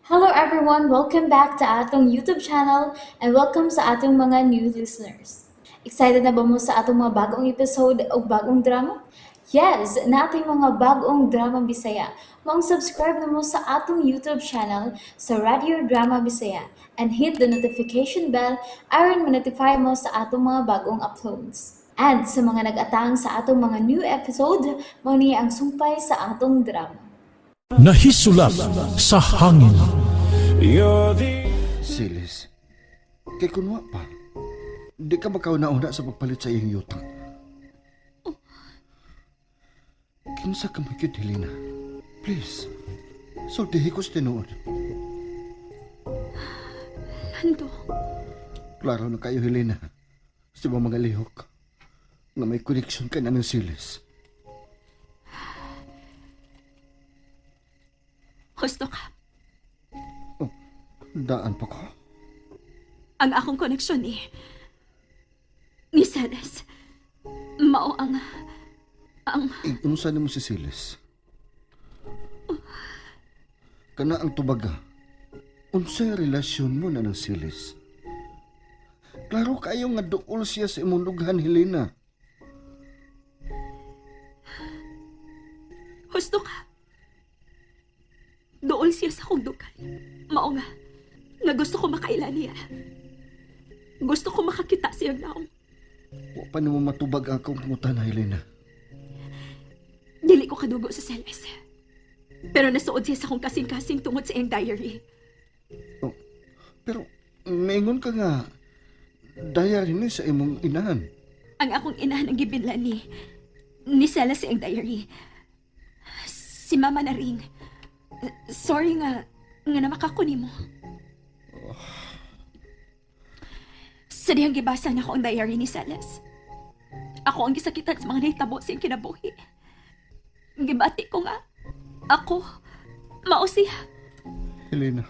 Hello everyone! Welcome back to atong YouTube channel and welcome sa atong mga new listeners. Excited na ba mo sa atong mga bagong episode o bagong drama? Yes! Naa tay mga bagong drama Bisaya. Maong subscribe na mo sa atong YouTube channel sa Radio Drama Bisaya and hit the notification bell aron ma-notify mo sa atong mga bagong uploads. And sa mga nag-atang sa atong mga new episode, mao ni ang sumpay sa atong drama. Nahisulap sa hangin. Silis, kay kunwa pa, di ka makauna-una sa pagpalit sa iyong yuta. Kinsa ka man gyud, Helena? Please, sultihi ko sa tinuod. Lando, Klaro na kayo, Helena. Sa imong mga lihok, nga may connection ka na ng Silis. husto ka. Oh, daan pa ko. Ang akong koneksyon ni Celes. Mao ang Iunsa nimo si Silis? Kana ang tubaga. Unsay relasyon mo na ng Silis? Klaro kayo nga duol siya sa imong dughan, Helena. Husto ka. Dool siya sa akong dugan. Mao nga, nga gusto ko makaila niya. Gusto ko makakita siyang naong. Wa pa nimo matubag ang akong pangutana, Helena. Dili ko kadugo sa Celes. Pero nasuod siya sa akong kasing-kasing tungod sa iyang diary. Oh, pero maingon ka nga diary ni sa imong inahan. Ang akong inahan ang gibinlan ni Celes sa iyang diary. Si Mama na ring. Sorry nga namakako nimo. Sa dihang gibasa na ako ang diary ni Celes. Ako ang gisakitan sa mga nahitabo sa iyang kinabuhi. Gibati ko nga, ako, mao siya. Helena,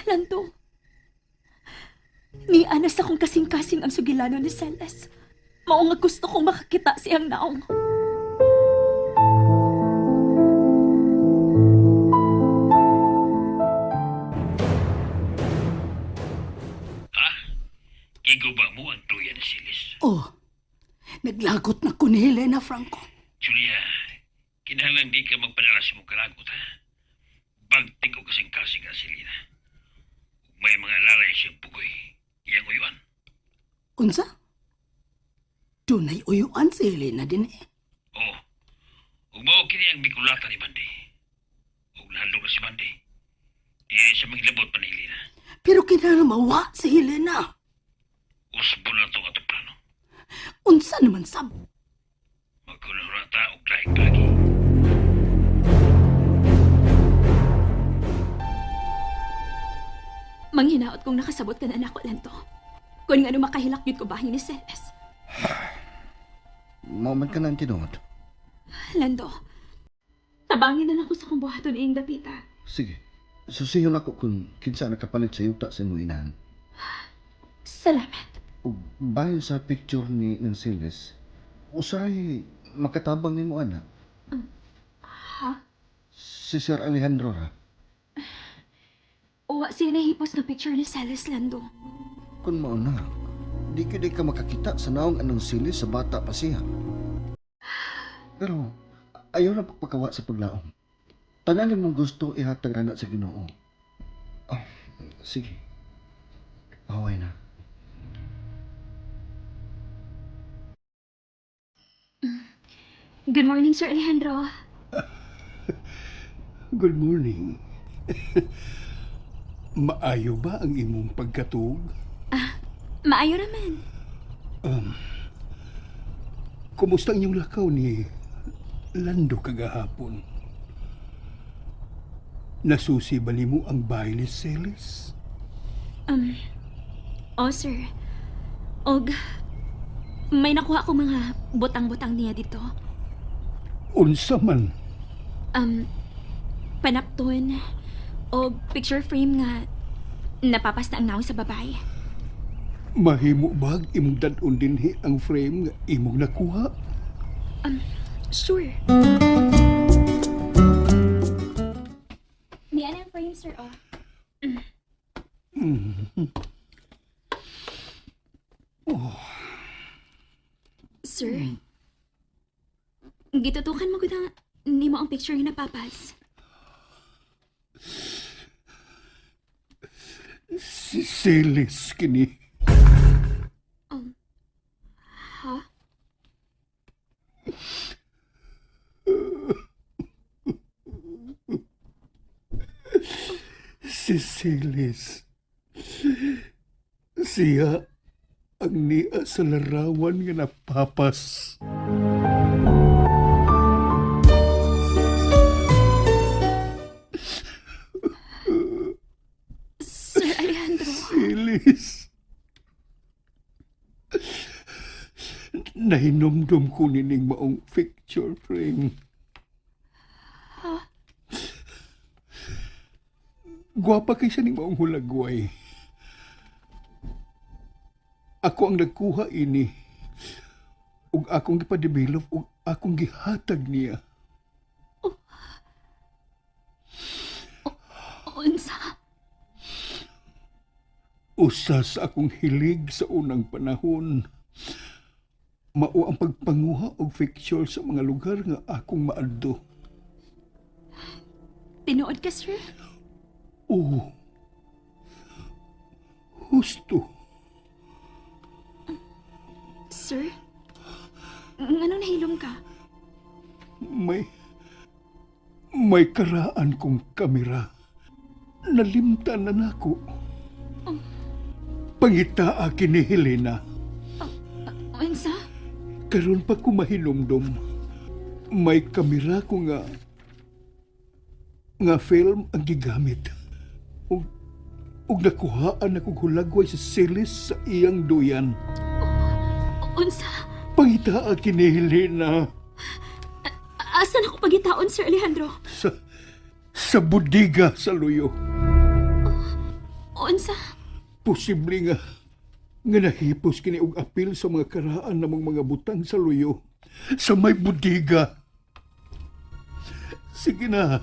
Lando. Ni anas akong kasing-kasing ang sugilano ni Celes. Mao nga gusto kong makakita siyang naong. Ha? Giguba mo ang tuya ni Silis. Oh, naglagot na ko ni Helena Franco. Julia, kinahanglan di ka magpadala sa imong kalagot, ha? Bagtig o kasing-kasing ka, Selena. Ug may mga lalay siyang pugoy. Iyang uyuan. Unsa? Dunay uyuan si Helena din eh. Oo. Ug mao kini ang bikulatan ni Bandi. Ug nahadlok na si Bandi. Di ay siya maglabot pa ni Helena. Pero kinahanglan mawa si Helena. Usbo na itong atong plano. Unsa naman sab? Magkunura ta og laing pagi. Manghinaot kong nakasabot ka na nako Lando. Kung nga makahilak yun ko bahin ni Celes. Mao man ka na ang tinuod. Lando, tabangin na lang ko sa kong buhaton iyang dapita. Sige. Susiyon ako kung kinsa nakapalit sa yuta sa imong inahan. Salamat. Ug bahin sa picture ni ng Silis, usahay makatabang nimo ana. Ha? Si Sir Alejandro ra. Uwa siya nahipos na picture ni Celes, Lando. Kung mao na, di ka di ka makakita sa naong anong Silis sa bata pa siya. Pero ayaw na pagpakawa sa paglaom. Tanan mong gusto ihatag ra na sa Ginoo. Oh, sige. Away na. Good morning, Sir Alejandro. Good morning. Maayo ba ang imong pagkatug? Maayo raman. Kumusta ang inyong lakaw ni Lando kagahapon? Nasusi ba nimo ang bahay ni Celis? Oh, sir. Og, may nakuha ko mga butang-butang niya dito. Unsa man? Panapton o picture frame nga napapas na ang naong sa babae. Mahimo ba imong dad-on dinhi ang frame nga imong nakuha? Sure. Ni ano ang frame, sir, oh. Sir? Gitutukan mo gud ang nimo ang picture nga napapas. Si Celis kini. Ha? Si Celis. Siya ang niya sa larawan nga napapas. Sir Alejandro. Celis. Nahinomdom ko nining maong picture frame. Gwapa kay siya ning maong hulagway. Ako ang nagkuha ini. Ug akong gipa-develop ug akong gihatag niya. Unsa? Usa sa akong hilig sa unang panahon. Mao ang pagpanguha og picture sa mga lugar nga akong maadto. Tinuod ka, sir? Oo. Husto. Sir? Nganong nahilom ka? May karaan kong kamera. Nalimtan na nako. Pangitaa kini Helena. Unsa? Karon pa ko mahinumdom. May kamera ko nga film ang gigamit. Ug nakuhaan akong hulagway sa silis sa iyang duyan. Unsa? Pangitaa kini Helena Asa na ko pagitaon, Sir Alejandro? sa budiga sa luyo. Unsa? Posible nga nahipos kini og apil sa mga karaan namong mga butang sa luyo sa may budiga. Sige na,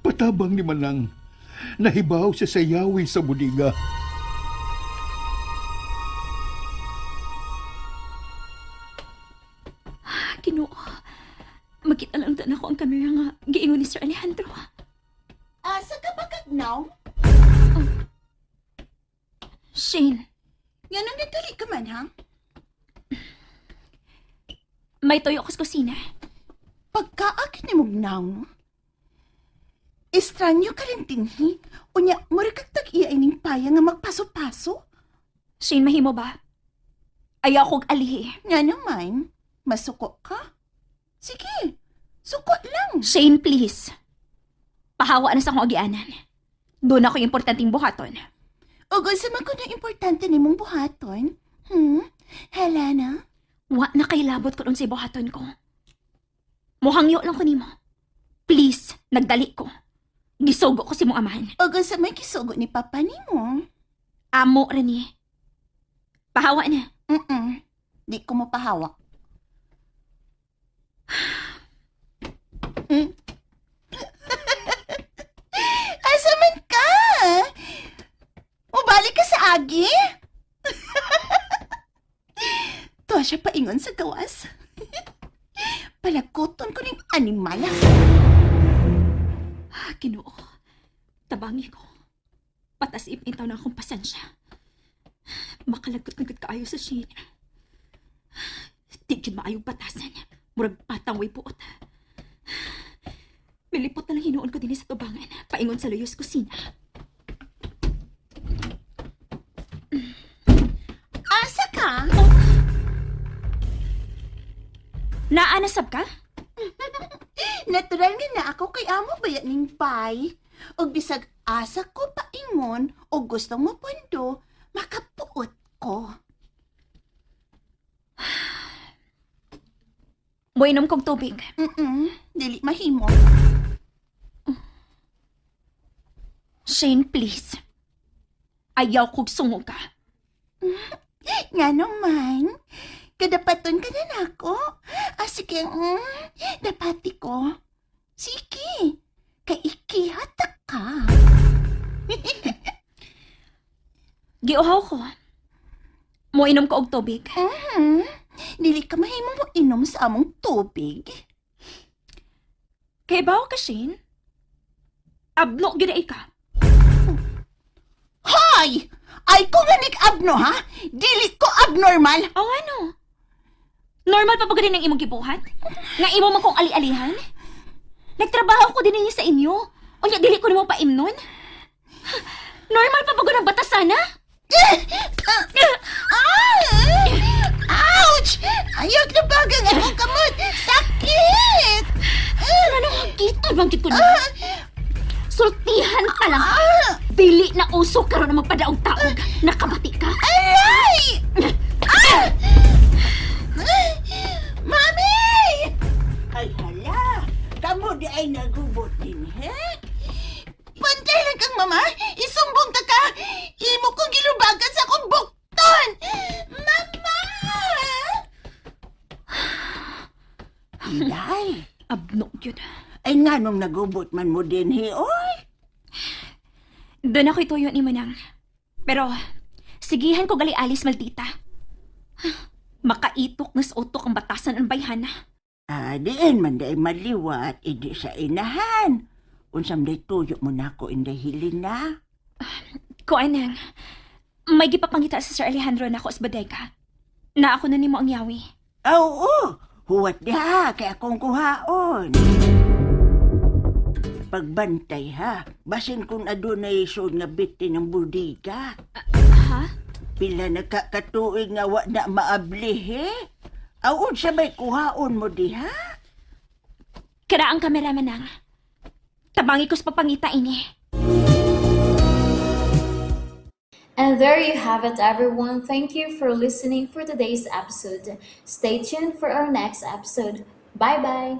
patabang ni Manang. Nahibaw siya sa yawi sa budiga. Ah, Ginoo. Makita lang tan ako ang kamera nga giingon ni Sir Alejandro. Asa ka ba kagnaw? Shane, Nganong nagdali ka man, ha? may toyo ko sa kusina. Pagkaakit ni mugnaw, no? Estranyo ka rin tinhi. Unya, mura kag tag-iya ining paya nga magpaso-paso. Shane, mahimo ba? Ayaw kog alihi. Nga naman, masuko ka. Sige, suko lang. Shane, please. Pahawa na sa akong agianan. Doon ako importanteng buhaton. Ug unsa man kuno importante nimong buhaton? Helena? Wa na kay labot ko sa buhaton ko. Muhangyo lang ko nimo. Please, nagdali ko. Gisugo ko si mong amahan. Ug unsa may gisugo ni papa nimo? Amo ra ni. Pahawa na. Mm. Di ko mapahawa. Asa man ka? Mubalik ka sa agi? Tuwa siya paingon sa gawas. Palaguton ko ning animal. Ah, Ginoo. Tabangi ko. Patas ipintaw na akong pasensya. Makalagot na gud kaayo sa Shane. Di gyud maayong batasan. Murag patang way buot. Milipot na lang hinuon ko dinhi sa tubangan. Paingon sa luyos kusina. Asa ka? Naanasab ka? Natural nga na ako kay amo baya ning bay. Og bisag asa ko paingon o gusto mo pundo, makapuot ko. Moinom kog tubig. Dili mahimo. Shane, please. Ayaw kog sungog ka. Nga naman, kadapaton ka na nako. Ah, sige, dapati ko. Sige, kay ikihatak ka. Giuhaw ko. Moinom ko og tubig. Dili ka mahimo mo inom sa among tubig. Kay bawo ka, Shane? Abno gid ay ka. Hoy! Ay ko nga abno ha? Dili ko abnormal. O ano? Normal pa ba din ang imong gibuhat? Nga imo man kong ali-alihan? Nagtrabaho ko din ninyo sa inyo. Unya dili ko nimo paimnon. Normal pa ba gud ang batasana? Ah! Ouch! Ayok na bagang akong kamot. Sakit! Ano kita bangkit ko na? Sultihan pa lang. Dili na uso karon ang magpadaog taog. Nakabati ka? Aray! Ah! Mami! Ay hala, kamo di ay nagubot din, he? Pantay lang kang mama! Isumbong ta ka! Imo kong gilubagan sa akong bukton! Mama! Inday, Abno yun. ay nga nung nagubot man mo din, he, oy. Doon ako'y tuyo ni Manang. Pero, sigihan ko gali alis maldita. Makaitok na sa utok ang batasan ang bayhana. Ah, diin man day maliwat, idi sa inahan. Unsam day tuyo mo nako inday hilin na. Kuanang, may gipapangita sa Sir Alejandro na ako sa bodega. Na ako na nimo ang yawi. Ah, Oo, huwat diha, kay akong kuhaon. Pagbantay ha, basin kung adunay suod nga bitin ng budiga. Ha? Pila na ka katuig nga wa na maabli, he? Aw, unsa may kuhaon mo diha? Kara ang kamera manang. Tabangi ko sa papangita ini. And there you have it, everyone. Thank you for listening for today's episode. Stay tuned for our next episode. Bye bye.